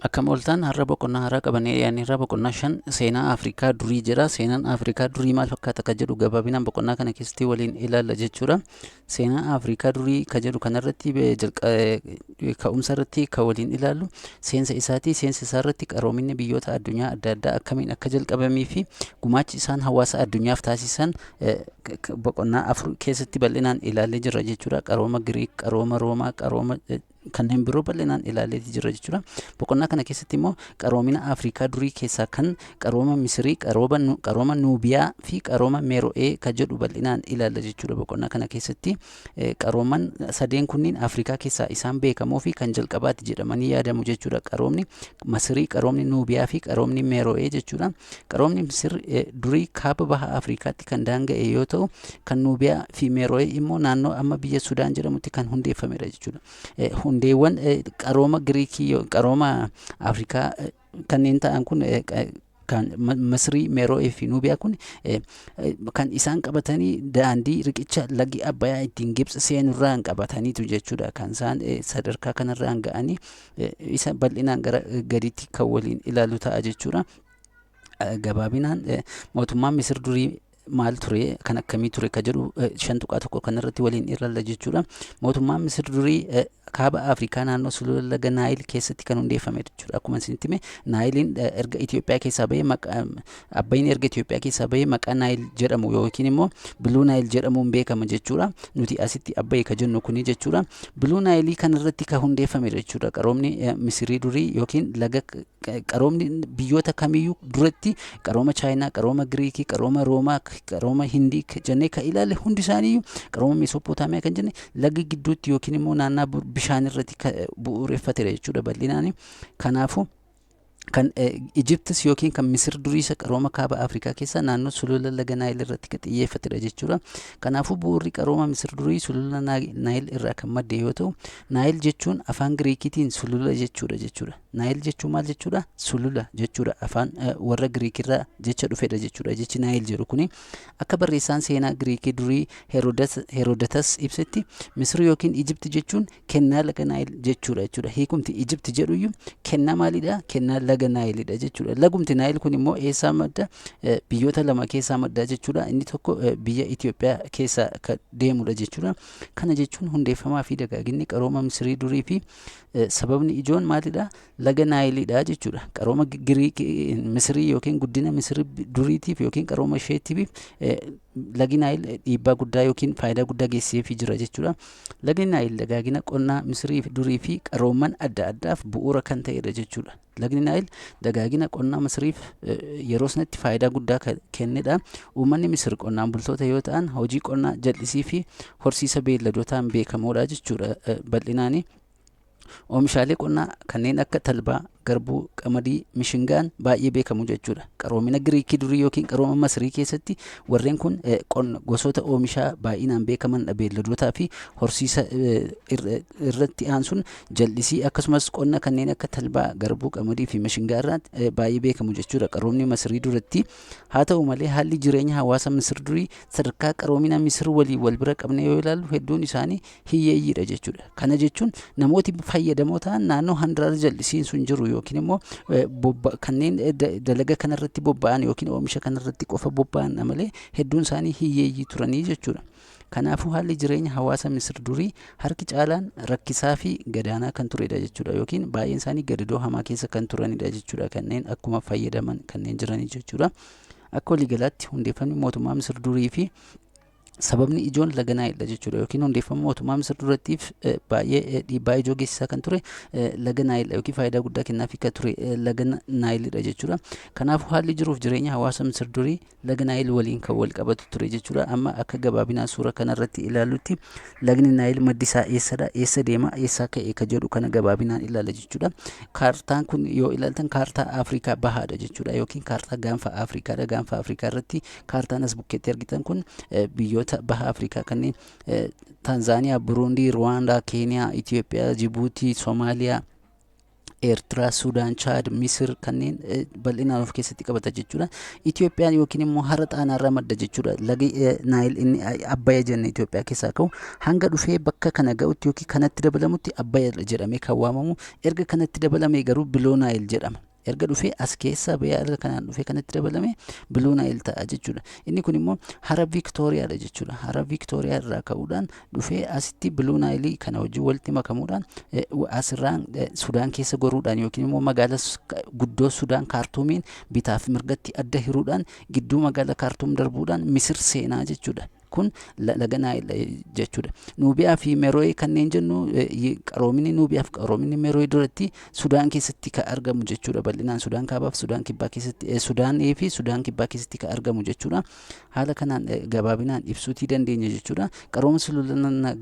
Akkam ooltan. Har'a boqonnaa haaraa qabannee dhiyaanneerra. Boqonnaa 5, seenaa Afrikaa durii jedha. Seenaan Afrikaa durii maal fakkaata kan jedhu gabaabinaan boqonnaa kana keessatti waliin ilaalla jechuudha. Seenaa Afrikaa durii kan jedhu kanarratti ka'umsa irratti kan waliin ilaallu seensa isaati. Seensa isaa irratti qaroominni biyyoota addunyaa adda addaa akkamiin akka jalqabamii fi gumaachi isaan hawaasa addunyaaf taasisan boqonnaa 4 keessatti bal'inaan ilaallee jirra jechuudha. Qarooma Giriik, qarooma Roomaa, qarooma kanneen biroo bal'inaan ilaalleeti jirra jechuudha. Boqonnaa kana keessatti immoo qaroomina Afrikaa durii keessaa kan qarooma Misirii, qarooma Nuubiyaa fi qarooma Mero'ee kan jedhu bal'inaan ilaalla jechuudha. Boqonnaa kana keessatti qarooman sadeen kunniin Afrikaa keessaa isaan beekamoo fi kan jalqabaati jedhamanii yaadamu jechuudha. Qaroomni Masirii, qaroomni Nuubiyaa fi qaroomni Mero'ee jechuudha. Qaroomni Misir durii kaaba baha Afrikaatti kan daanga'e yoo ta'u, kan Nuubiyaa fi Mero'ee immoo naannoo amma biyya Sudaan jedhamutti kan hundeeffamedha jechuudha. Hundeewwan qarooma Giriikii, qarooma Afrikaa kanneen ta'an kun, kan Masrii, Mero'ee fi Nuubiyaa kun, kan isaan qabatanii daandii riqicha lagi Abbayaa ittiin Gibxi seenurraan qabataniitu jechuudha. Kan isaan sadarkaa kanarraan ga'anii isa bal'inaan gara gaditti kan waliin ilaallu ta'a jechuudha. Gabaabinaan mootummaan Misir durii maal ture, kan akkamii ture ka jedhu 5.1 kanarratti waliin ilaalla jechuudha. Mootummaan Misir durii kaaba Afrikaa naannoo sulula laga Naayil keessatti kan hundeeffame jechuudha. Akkuma isinitti hime, Naayiliin erga Itoophiyaa keessaa bahee maqaa, Abbayin erga Itoophiyaa keessaa bahee maqaa Naayil jedhamu yookiin immoo Blue Nile jedhamuun beekama jechuudha. Nuti asitti Abbayi ka jennu kuni jechuudha. Blue Nile kanarratti kan hundeeffame jechuudha. Qaroomni Misirii durii yookiin laga qaroomni biyyoota kamiyyuu duratti qarooma Chaayinaa, qarooma Giriikii, qarooma Roomaa, qarooma Hindii jennee kan ilaalle hundi isaaniiyyuu, qarooma Meesopootaamiyaa kan jenne, laga gidduutti yookiin immoo naannaa bishaan irratti bu'uureffatedha jechuudha bal'inaani. Kanaafuu kan Ijiptis yookiin kan Misir durii isa qarooma kaaba Afrikaa keessaa naannoo sulula laga Naayil irratti kan xiyyeeffatedha jechuudha. Kanaafuu bu'uurri qarooma Misir durii sulula Naayil irraa kan madde yoo ta'u, Naayil jechuun afaan Giriikiitiin sulula jechuudha. Naayil jechuun maal jechuudha? Sulula jechuudha. Afaan warra Giriikirraa jecha dhufedha jechuudha. Jechi Naayil jedhu kuni akka barreessaan seenaa Giriikii durii Herodotus ibsetti, Misir yookiin Ijipti jechuun kennaa laga Naayil jechuudha. Hiikumti Ijipti jedhuyyuu kennaa maalidha? Kennaa laga Naayilidha jechuudha. Lagumti Naayil kun immoo eessaa madda? Biyyoota lama keessaa madda jechuudha. Inni tokko biyya Itoophiyaa keessa kan deemudha jechuudha. Kana jechuun hundeeffamaa fi dagaaginni qarooma Misirii durii fi sababni ijoon maalidha? Laga Naayilidha jechuudha. Qarooma Giriikii Misirii yookiin guddina Misirii duriitiif yookiin qarooma isheetiif lagi Naayil dhiibbaa guddaa yookiin faayidaa guddaa geessiseefii jira jechuudha. Lagni Naayil dagaagina qonnaa Misirii durii fi qaroomman adda addaaf bu'uura kan ta'edha jechuudha. Lagni Naayil dagaagina qonnaa Misiriif yeroo sanatti faayidaa guddaa kennedha. Uummanni Misir qonnaan bultoota yoo ta'an, hojii qonnaa, jal'isii fi horsiisa beelladootaan beekamoodha jechuudha bal'inaani. Oomishaalee qonnaa kanneen akka talbaa, garbuu, qamadii, mishingaan baay'ee beekamu jechuudha. Qaroomina Giriikii durii yookiin qarooma Masirii keessatti warreen kun qonna gosoota oomishaa baay'inaan beekaman, beelladootaa fi horsiisa irratti aansuun jal'isii akkasumas qonna kanneen akka talbaa, garbuu, qamadii fi mishingaa irraa baay'ee beekamu jechuudha. Qaroomni Masirii duratti haa ta'u malee, haalli jireenya hawaasa Misir durii sadarkaa qaroomina Misir waliin wal bira qabnee yoo ilaallu, hedduun isaanii hiyyeeyyiidha jechuudha. Kana jechuun namooti fayyadamoo ta'an naannoo handaara jal'isiin sun jiru yookiin immoo kanneen dalaga kanarratti bobba'an yookiin oomisha kanarratti qofa bobba'an malee hedduun isaanii hiyyeeyyii turanii jechuudha. Kanaafuu haalli jireenya hawaasa Misir durii harki caalaan rakkisaa fi gadaanaa kan turedha jechuudha, yookiin baay'een isaanii gadadoo hamaa keessa kan turanidha jechuudha, kanneen akkuma fayyadaman kanneen jiranii jechuudha. Akka waliigalaatti hundeeffamni mootummaa Misir durii fi sababni ijoon laga Naayilidha jechuudha, yookiin hundeeffama mootummaa Misir durattiif baay'ee dhiibbaa ijoo geessisaa kan ture laga Naayilidha yookiin faayidaa guddaa kennaafii kan ture laga Naayilidha jechuudha. Kanaafuu haalli jiruuf jireenya hawaasa Misir durii laga Naayil waliin kan wal qabatu ture jechuudha. Amma akka gabaabinaa suura kanarratti ilaallutti lagni Naayil maddi isaa eessadha, eessa deema, eessaa ka'e ka jedhu kana gabaabinaan ilaalla jechuudha. Kaartaan kun yoo ilaaltan kaartaa Afrikaa bahaadha jechuudha, yookiin kaartaa gaanfa Afrikaadha. Gaanfa Afrikaa irratti kaartaan as bukkeetti argitan kun biyyoota baha Afrikaa kanneen Taanzaaniyaa, Buruundii, Ruwaandaa, Keeniyaa, Itoophiyaa, Jibuutii, Somaaliyaa, Eertiraa, Sudaan, Chaad, Misir kanneen bal'inaan of keessatti qabata jechuudha. Itoophiyaan yookiin immoo hara Xaanaarraa madda jechuudha. Lagi Naayil inni Abbayya jenne Itoophiyaa keessaa ka'u hanga dhufee bakka kana ga'utti yookiin kanatti dabalamutti Abbayya jedhamee kan waamamu, erga kanatti dabalame garuu Blue Nile jedhama. Erga dhufee as keessaa bahee har'a kanaan dhufee kanatti dabalame Blue Nile ta'a jechuudha. Inni kun immoo hara Viiktooriyaadha jechuudha. Hara Viiktooriyaa irraa ka'uudhaan dhufee asitti Blue Nile kana wajjin walitti makamuudhaan asirraan Sudaan keessa goruudhaan yookiin immoo magaalaa guddoo Sudaan Kaartuumiin bitaaf mirgatti adda hiruudhaan gidduu magaalaa Kaartuum darbuudhaan Misir seenaa jechuudha. Kun laga Naayil jechuudha. Nuubiyaa fi Merooyee kanneen jennu, qaroominni Nuubiyaa fi qaroominni Merooyee duratti Sudaan keessatti kan argamu jechuudha. Bal'inaan Sudaan kaabaaf Sudaan kibbaa keessatti, Sudaanii fi Sudaan kibbaa keessatti kan argamu jechuudha. Haala kanaan gabaabinaan ibsuutii dandeenya jechuudha. Qarooma sulula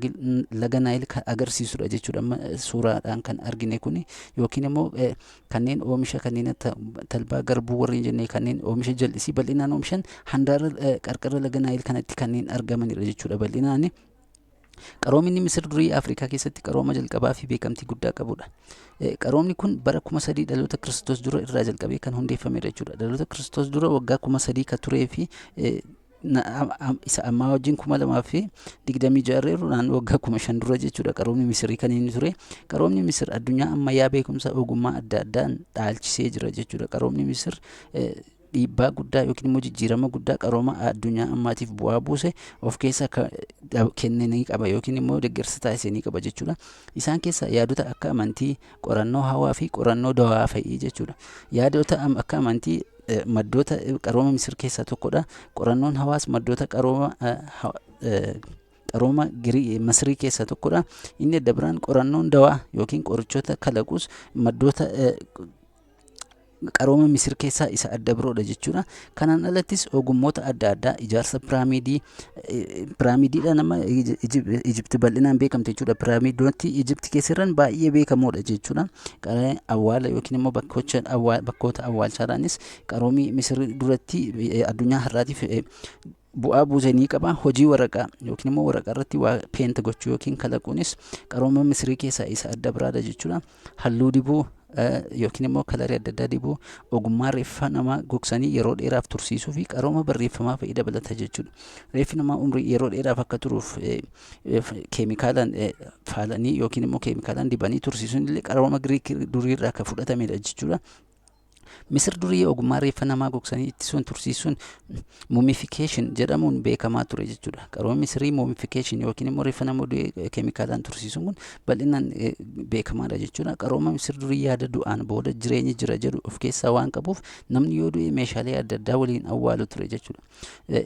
laga Naayil kan agarsiisudha jechuudha. Amma suuraadhaan kan argine kuni yookiin immoo kanneen oomisha kanneen akka talbaa, garbuu warreen jennee kanneen oomisha jal'isii bal'inaan oomishan handaara qarqara laga Naayil kanatti kanneen argamanidha jechuudha bal'inaan. Qaroominni Misir durii Afrikaa keessatti qarooma jalqabaa fi beekamtii guddaa qabudha. Qaroomni kun bara 3000 dhaloota Kiristoos dura irraa jalqabee kan hundeeffamedha jechuudha. Dhaloota Kiristoos dura waggaa 3000 kan turee fi isa ammaa wajjin 2026 irra jiru naannoo waggaa 5000 dura jechuudha qaroomni Misirii kan inni ture. Qaroomni Misir addunyaa ammayyaa beekumsa ogummaa adda addaan dhaalchisee jira jechuudha. Qaroomni Misir dhiibbaa guddaa yookiin immoo jijjiirama guddaa qarooma addunyaa ammaatiif bu'aa buuse of keessaa kenne ni qaba yookiin immoo deeggarsa taasise ni qaba jechuudha. Isaan keessaa yaadota akka amantii, qorannoo hawaa fi qorannoo dawaa fa'i jechuudha. Yaadota akka amantii maddoota qarooma Misir keessaa tokkodha. Qorannoon hawaas maddoota qarooma Masirii keessaa tokkodha. Inni adda biraan qorannoon dawaa yookiin qorichoota kalaquus maddoota qarooma Misir keessaa isa adda biroodha jechuudha. Kanaan alattis ogummoota adda addaa ijaarsa piraamidii, piraamidiidha nama Ijipti bal'inaan beekamte jechuudha. Piraamidooti Ijipti keessa jiran baay'ee beekamoodha jechuudha. Awwaala yookiin immoo bakkoota awwaalchaadhaanis qaroomii Misir duratti addunyaa har'aatiif bu'aa buuse ni qaba. Hojii waraqaa yookiin immoo waraqaa irratti waa paint gochuu yookiin kalaquunis qarooma Misirii keessaa isa adda biraadha jechuudha. Halluu dibuu yookiin immoo colorii adda addaa dibuu, ogummaa reeffa namaa gogsanii yeroo dheeraaf tursiisuu fi qarooma barreeffamaa fa'i dabalata jechuudha. Reeffi namaa umrii yeroo dheeraaf akka turuuf keemikaalaan faalanii yookiin immoo keemikaalaan dibanii tursiisuun illee qarooma Giriik durii irraa kan fudhatamedha jechuudha. Misir durii ogummaa reeffa namaa gogsanii ittisuun tursiisuun mummification jedhamuun beekamaa ture jechuudha. Qaroomni Misirii mummification yookiin immoo reeffa nama du'e keemikaalaan tursiisuun kun bal'inaan beekamaadha jechuudha. Qarooma Misir durii yaada du'aan booda jireenyi jira jedhu of keessaa waan qabuuf namni yoo du'e meeshaalee adda addaa waliin awwaalu ture jechuudha.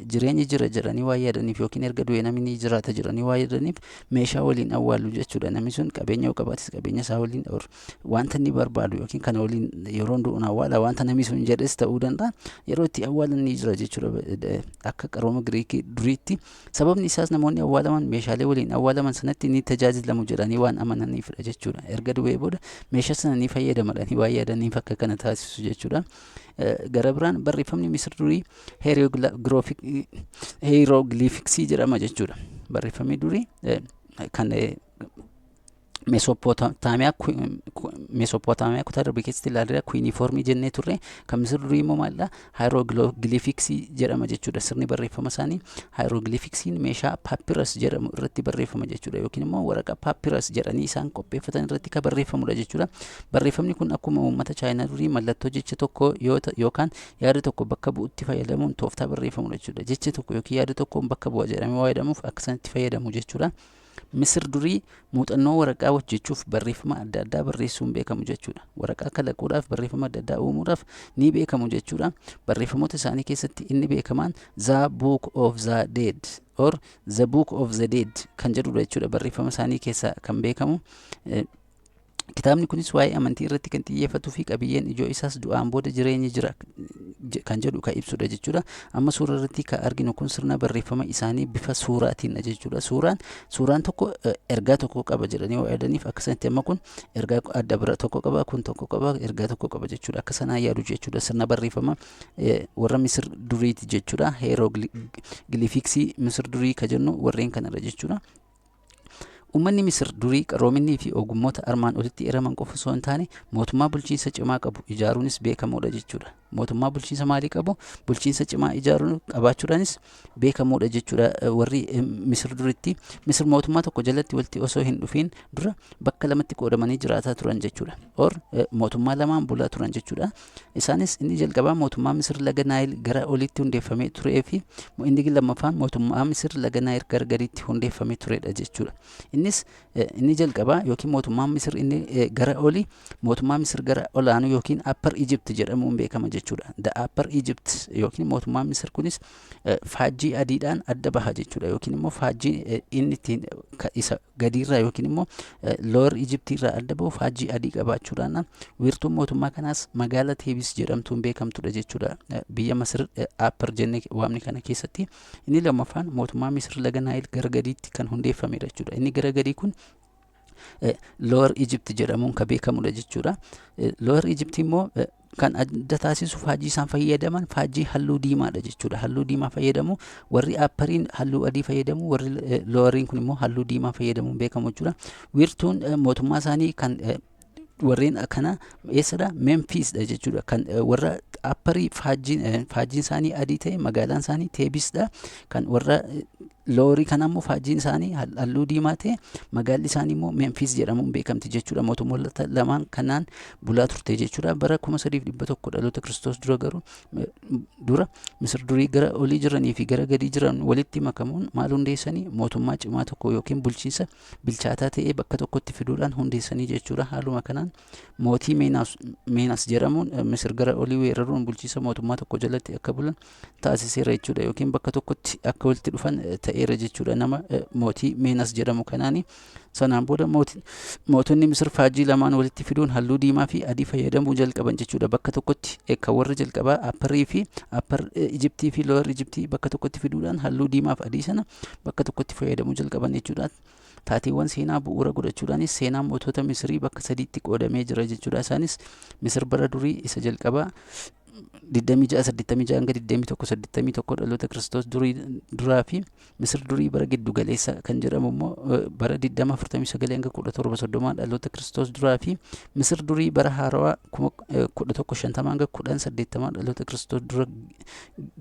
Jireenyi jira jedhanii waan yaadaniif yookiin erga du'e namni ni jiraata jedhanii waan yaadaniif meeshaa waliin awwaalu jechuudha. Namni sun qabeenya yoo qabaates qabeenya isaa waliin or wanta inni barbaadu yookiin kana waliin yeroo du'u awwaala wanta namni sun jedhes ta'uu danda'a. Yeroo itti awwaalan ni jira jechuudha akka qarooma Giriikii duriitti. Sababni isaas namoonni awwaalaman meeshaalee waliin awwaalaman sanatti ni tajaajilamu jedhanii waan amananiifidha jechuudha. Erga du'ee booda meeshaa sana ni fayyadamadhanii waan yaadaniif akka kana taasisu jechuudha. Gara biraan barreeffamni Misir durii hieroglyphicsii jedhama jechuudha. Barreeffamni durii kan Meesopootaamiyaa kutaa darbe keessatti ilaalleera, cuneiformii jennee turre. Kan Misir durii immoo maalidha? Hieroglyphicsii jedhama jechuudha. Sirni barreeffama isaanii hieroglyphicsiin meeshaa papyrus jedhamu irratti barreeffama jechuudha, yookiin immoo waraqaa papyrus jedhanii isaan qopheeffatan irratti kan barreeffamudha jechuudha. Barreeffamni kun akkuma uummata Chaayinaa durii mallattoo jecha tokko yookaan yaada tokko bakka bu'utti fayyadamuun tooftaa barreeffamudha jechuudha. Jecha tokko yookiin yaada tokkoon bakka bu'a jedhamee waa jedhamuuf akka sanatti fayyadamu jechuudha. Misir durii muuxannoo waraqaa hojjechuuf barreeffama adda addaa barreessuun beekamu jechuudha. Waraqaa kalaquudhaaf, barreeffama adda addaa uumuudhaaf ni beekamu jechuudha. Barreeffamoota isaanii keessatti inni beekamaan The Book of the Dead or The Book of the Dead kan jedhudha jechuudha. Barreeffama isaanii keessaa kan beekamu. Kitaabni kunis waa'ee amantii irratti kan xiyyeeffatuu fi qabiyyeen ijoo isaas du'aan booda jireenyi jira kan jedhu kan ibsudha jechuudha. Amma suura irratti kan arginu kun sirna barreeffama isaanii bifa suuraatiin jechuudha. Suuraan tokko ergaa tokko qaba jedhanii waa yaadaniif akka sanatti amma kun ergaa adda bira tokko qaba, kun tokko qaba, ergaa tokko qaba jechuudha. Akka sanaa yaadu jechuudha. Sirna barreeffama warra Misir duriiti jechuudha. Hieroglyphicsii Misir durii ka jennu warreen kanadha jechuudha. Uummanni Misir durii qaroominnii fi ogummoota armaan olitti eeraman qofa osoo hin taane mootummaa bulchiinsa cimaa qabu ijaaruunis beekamoodha jechuudha. Mootummaa bulchiinsa maalii qabu? Bulchiinsa cimaa ijaaruun qabaachuudhaanis beekamoodha jechuudha. Warri Misir duritti Misir mootummaa tokko jalatti walitti osoo hin dhufiin dura bakka lamatti qoodamanii jiraataa turan jechuudha. Or mootummaa lamaan bulaa turan jechuudha. Isaanis inni jalqabaa mootummaa Misir laga Naayil gara olitti hundeeffamee turee fi inni lammaffaan mootummaa Misir laga Naayil gara gadiitti hundeeffamee turedha jechuudha. Innis inni jalqabaa yookiin mootummaan Misir inni gara olii mootummaa Misir gara olaanuu yookiin Upper Egypt jedhamuun beekama jechuudha. The Upper Egypt yookiin mootummaan Misir kunis faajjii adiidhaan adda baha jechuudha, yookiin immoo faajjii inni ittiin isa gadiirraa yookiin immoo Lower Egypt irraa adda bahu faajjii adii qabaachuudhaan, wiirtuun mootummaa kanaas magaala Teebis jedhamtuun beekamtudha jechuudha. Biyya Masir Upper jennee waamni kana keessatti inni lammaffaan mootummaa Misir laga Naayil gara gadiitti kan hundeeffamedha jechuudha. Inni gara gadii kun Lower Egypt jedhamuun kan beekamudha jechuudha. Lower Egypt immoo kan adda taasisu faajjii isaan fayyadaman faajjii halluu diimaadha jechuudha. Halluu diimaa fayyadamu. Warri Upperiin halluu adii fayyadamu, warri Loweriin kun immoo halluu diimaa fayyadamuun beekamu jechuudha. Wiirtuun mootummaa isaanii kan warreen akkana eessadha? Memfiisdha jechuudha. Kan warra Upperii faajjiin isaanii adii ta'e magaalaan isaanii Teebisdha. Kan warra Lowerii kana immoo faajjiin isaanii halluu diimaa ta'e magaalli isaanii immoo Memfiis jedhamuun beekamti jechuudha. Mootummoota lamaan kanaan bulaa turte jechuudha. Bara 3100 dhaloota Kiristoos dura garuu dura Misir durii gara olii jiranii fi gara gadii jiran walitti makamuun maal hundeessanii? Mootummaa cimaa tokko yookiin bulchiinsa bilchaataa ta'e bakka tokkotti fiduudhaan hundeessanii jechuudha. Haaluma kanaan mootii Meenas jedhamuun Misir gara olii weeraruun bulchiinsa mootummaa tokko jalatti akka bulan taasiseera jechuudha, yookiin bakka tokkotti akka walitti dhufan ta'eera jechuudha nama mootii Meenas jedhamu kanaani. Sanaan booda mootonni Misir faajjii lamaan walitti fiduun halluu diimaa fi adii fayyadamuu jalqaban jechuudha. Bakka tokkotti kan warra jalqabaa Upperii fi Upper Egyptii fi Lower Egyptii bakka tokkotti fiduudhaan halluu diimaa fi adii sana bakka tokkotti fayyadamuu jalqaban jechuudha. Taateewwan seenaa bu'uura godhachuudhaanis seenaan mootota Misirii bakka sadiitti qoodamee jira jechuudha. Isaanis Misir bara durii isa jalqabaa 2686 hanga 2181 dhaloota Kiristoos durii duraa fi Misir durii bara giddu galeessa kan jedhamu immoo bara 2049 hanga 1730 dhaloota Kiristoos duraa fi Misir durii bara haarawaa 1150 hanga 1080 dhaloota Kiristoos dura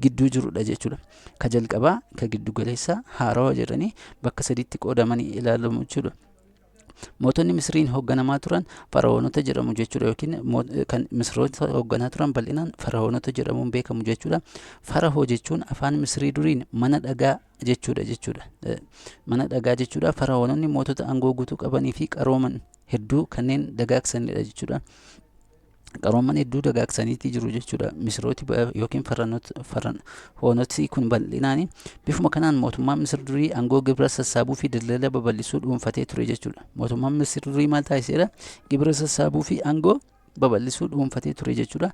gidduu jirudha jechuudha. Ka jalqabaa, ka giddu galeessa, haarawaa jedhanii bakka sadiitti qoodamanii ilaalamu jechuudha. Mootonni Misiriin hoogganamaa turan fara'oonota jedhamu jechuudha, yookiin kan Misirota hoogganaa turan bal'inaan fara'oonota jedhamuun beekamu jechuudha. Farahoo jechuun afaan Misirii duriin mana dhagaa jechuudha. Mana dhagaa jechuudha. Fara'oononni mootota aangoo guutuu qabanii fi qarooman hedduu kanneen dagaagsanidha jechuudha. Qarooman hedduu dagaagsaniitii jiru jechuudha. Misirooti yookiin fara'oonoti kun bal'inaani. Bifuma kanaan mootummaan Misir durii aangoo gibira sassaabuu fi daldala babal'isuu dhuunfatee ture jechuudha. Mootummaan Misir durii maal taasiseera? Gibira sassaabuu fi aangoo babal'isuu dhuunfatee ture jechuudha.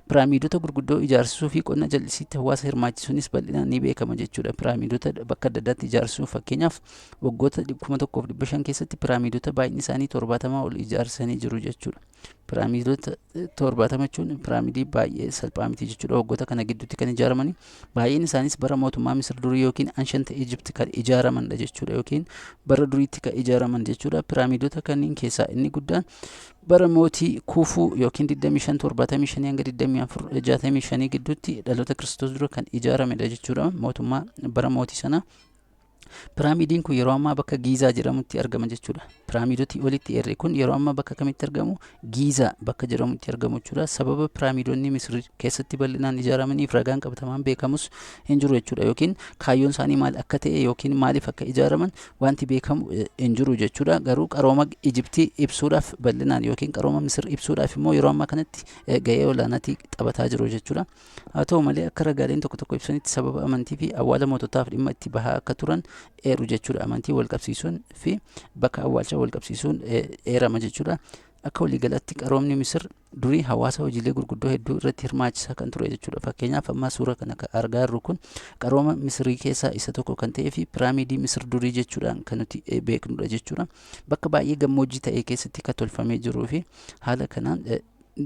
Piraamiidota gurguddoo ijaarsisuu fi qonna jal'isiitti hawaasa hirmaachisuunis bal'inaan ni beekama jechuudha. Piraamiidota bakka adda addaatti ijaarsisuu, fakkeenyaaf waggoota 1500 keessatti piraamiidota baay'inni isaanii 70 ol ijaarsanii jiru jechuudha. Piraamiidota 70 jechuun piraamiidii baay'ee salphaa miti jechuudha. Waggoota kana gidduutti kan ijaaramanii baay'een isaanis bara mootummaa Misir durii yookiin Ancient Egypt kan ijaaramanidha jechuudha, yookiin bara duriitti kan ijaaraman jechuudha. Piraamiidota kanneen keessaa inni guddaan bara mootii Kuufuu yookiin 2575 hanga 2465 gidduutti dhaloota Kiristoos dura kan ijaaramedha jechuudha. Mootummaa bara mootii sanaa. Piraamiidiin kun yeroo ammaa bakka Giizaa jedhamutti argama jechuudha. Piraamiidoti olitti eerre kun yeroo ammaa bakka kamitti argamu? Giizaa bakka jedhamutti argamu jechuudha. Sababa piraamiidonni Misir keessatti bal'inaan ijaaramaniif ragaan qabatamaan beekamus hin jiru jechuudha. Yookiin kaayyoon isaanii maal akka ta'e yookiin maaliif akka ijaaraman wanti beekamu hin jiru jechuudha. Garuu qarooma Ijiptii ibsuudhaaf bal'inaan yookiin qarooma Misir ibsuudhaaf immoo yeroo ammaa kanatti gahee olaanaatii taphataa jiru jechuudha. Haa ta'u malee, akka ragaaleen tokko tokko ibsanitti sababa amantii fi awwaala moototaaf dhimma itti bahaa akka turan eeru jechuudha. Amantii wal qabsiisuun fi bakka awwaalchaa wal qabsiisuun eerama jechuudha. Akka waliigalaatti qaroomni Misir durii hawaasa hojiilee gurguddoo hedduu irratti hirmaachisaa kan ture jechuudha. Fakkeenyaaf, amma suura kana kan argaa jirru kun qarooma Misirii keessaa isa tokko kan ta'ee fi piraamiidii Misir durii jechuudhaan kan nuti beeknudha jechuudha. Bakka baay'ee gammoojjii ta'e keessatti kan tolfamee jiruu fi haala kanaan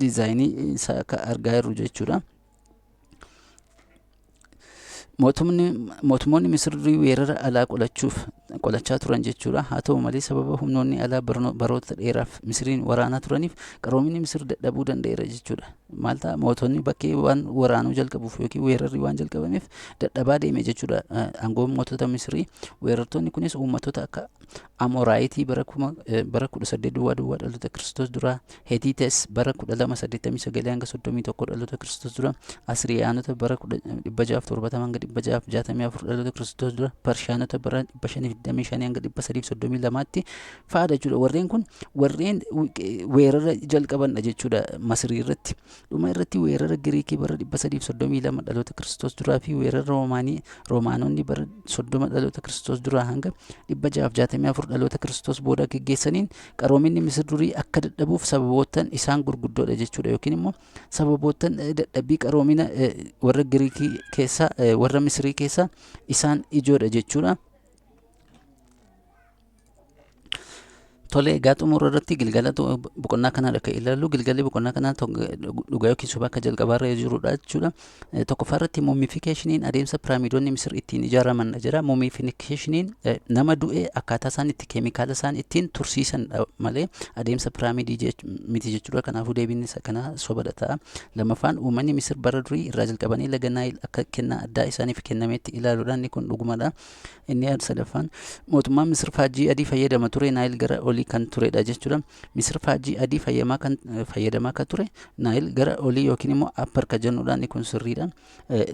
diizaayinii isaa akka argaa jirru jechuudha. Mootummoonni Misir durii weerara alaa qolachuuf qolachaa turan jechuudha. Haa ta'u malee, sababa humnoonni alaa baroota dheeraaf Misiriin waraanaa turaniif qaroominni Misir dadhabuu danda'eera jechuudha. Maal ta'a, mootonni bakkee waan waraanuu jalqabuuf yookiin weerarri waan jalqabameef dadhabaa deeme jechuudha. Aangoon mootota Misirii, weerartoonni kunis uummattoota akka Amoraayitii bara 1800 dhaloota Kiristoos duraa, Hetites bara 1289 hanga 31 dhaloota Kiristoos dura, Asiriyaanota bara 670 hanga 664 dhaloota Kiristoos dura, Parshaanota bara 525 hanga 332tti fa'aadha jechuudha. Warreen kun warreen weerara jalqabanidha jechuudha Masirii irratti. Dhuma irratti weerara Giriikii bara 332 dhaloota Kiristoos duraa fi weerara Roomaanii, Roomaanonni bara 30 dhaloota Kiristoos duraa hanga 664 dhaloota Kiristoos booda geggeessaniin qaroominni Misir durii akka dadhabuuf sababoottan isaan gurguddoodha jechuudha, yookiin immoo sababoottan dadhabbii qaroomina warra Giriikii keessaa, warra Misirii keessaa isaan ijoodha jechuudha. Tole, egaa xumura irratti gilgala boqonnaa kanaadha kan ilaallu. Gilgalli boqonnaa kanaa dhugaa yookiin soba akka jalqabaarra jirudha jechuudha. Tokkoffaa irratti mummificationiin adeemsa piraamiidonni Misir ittiin ijaaraman jira. Mummificationiin nama du'e akkaataa isaan itti keemikaala isaan ittiin tursiisan malee adeemsa piraamiidii miti jechuudha. Kanaafuu deebiin isa kanaa sobadha ta'a. Lammaffaan, uummanni Misir bara durii irraa jalqabanii laga Naayil akka kennaa addaa isaaniif kennametti ilaaluudha. Inni kun dhugumadha. Inni sadaffaan, mootummaan Misir faajjii adii fayyadama ture, Naayil gara olii kan turedha jechuudha. Misir faajjii adii fayyamaa kan fayyadamaa kan ture Naayil gara olii yookiin immoo upper kan jennudha. Inni kun sirriidha.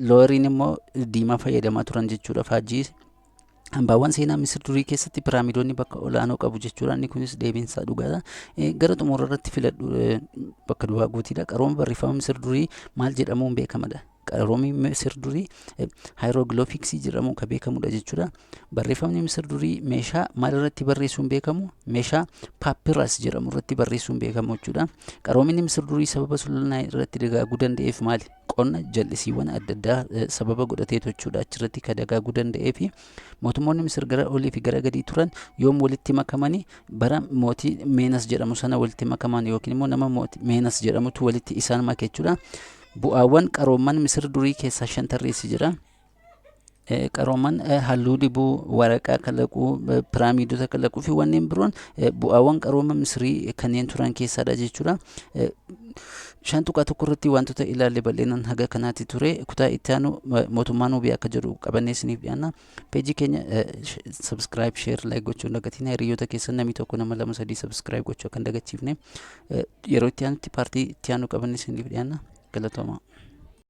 Loweriin immoo diimaa fayyadamaa turan jechuudha faajjii. Hambaawwan seenaa Misir durii keessatti piraamiidonni bakka olaanoo qabu jechuudha. Inni kunis deebiinsaa dhugaadha. Gara xumura irratti filadhu, bakka duwwaa guutiidha. Qarooma barreeffama Misir durii maal jedhamuun beekamadha? Qaroomni Misir durii hieroglyphicsii jedhamuun kan beekamudha jechuudha. Barreeffamni Misir durii meeshaa maal irratti barreessuun beekamu? Meeshaa papyrus jedhamu irratti barreessuun beekamu jechuudha. Qaroominni Misir durii sababa sulula Naayil irratti dagaaguu danda'eef maali? Qonna jallisiiwwan adda addaa sababa godhateetu jechuudha achirratti kan dagaaguu danda'ee fi mootummoonni Misir gara olii fi gara gadii turan yoom walitti makamanii? Bara mootii Meenas jedhamu sana walitti makaman, yookiin immoo nama mootii Meenas jedhamutu walitti isaan make jechuudha. Bu'aawwan qaroomman Misir durii keessaa shan tarreessi jira. Qarooman halluu dibuu, waraqaa kalaquu, piraamiidota kalaquu fi wanneen biroon bu'aawwan qarooma Misirii kanneen turan keessaadha jechuudha. 5.1 irratti wantoota ilaalle bal'inaan haga kanaatti ture. Kutaa itti aanu mootummaa Nuubiyaa akka jedhu qabannee isiniif dhiyaanna. Peejii keenya subscribe, share, like gochuun dagatiin. Hiriyoota keessan namni tokko, nama lama, sadii subscribe gochuu akka hin dagachiifne. Yeroo itti aanutti partii itti aanu qabannee isiniif dhiyaanna. Galatoomaa.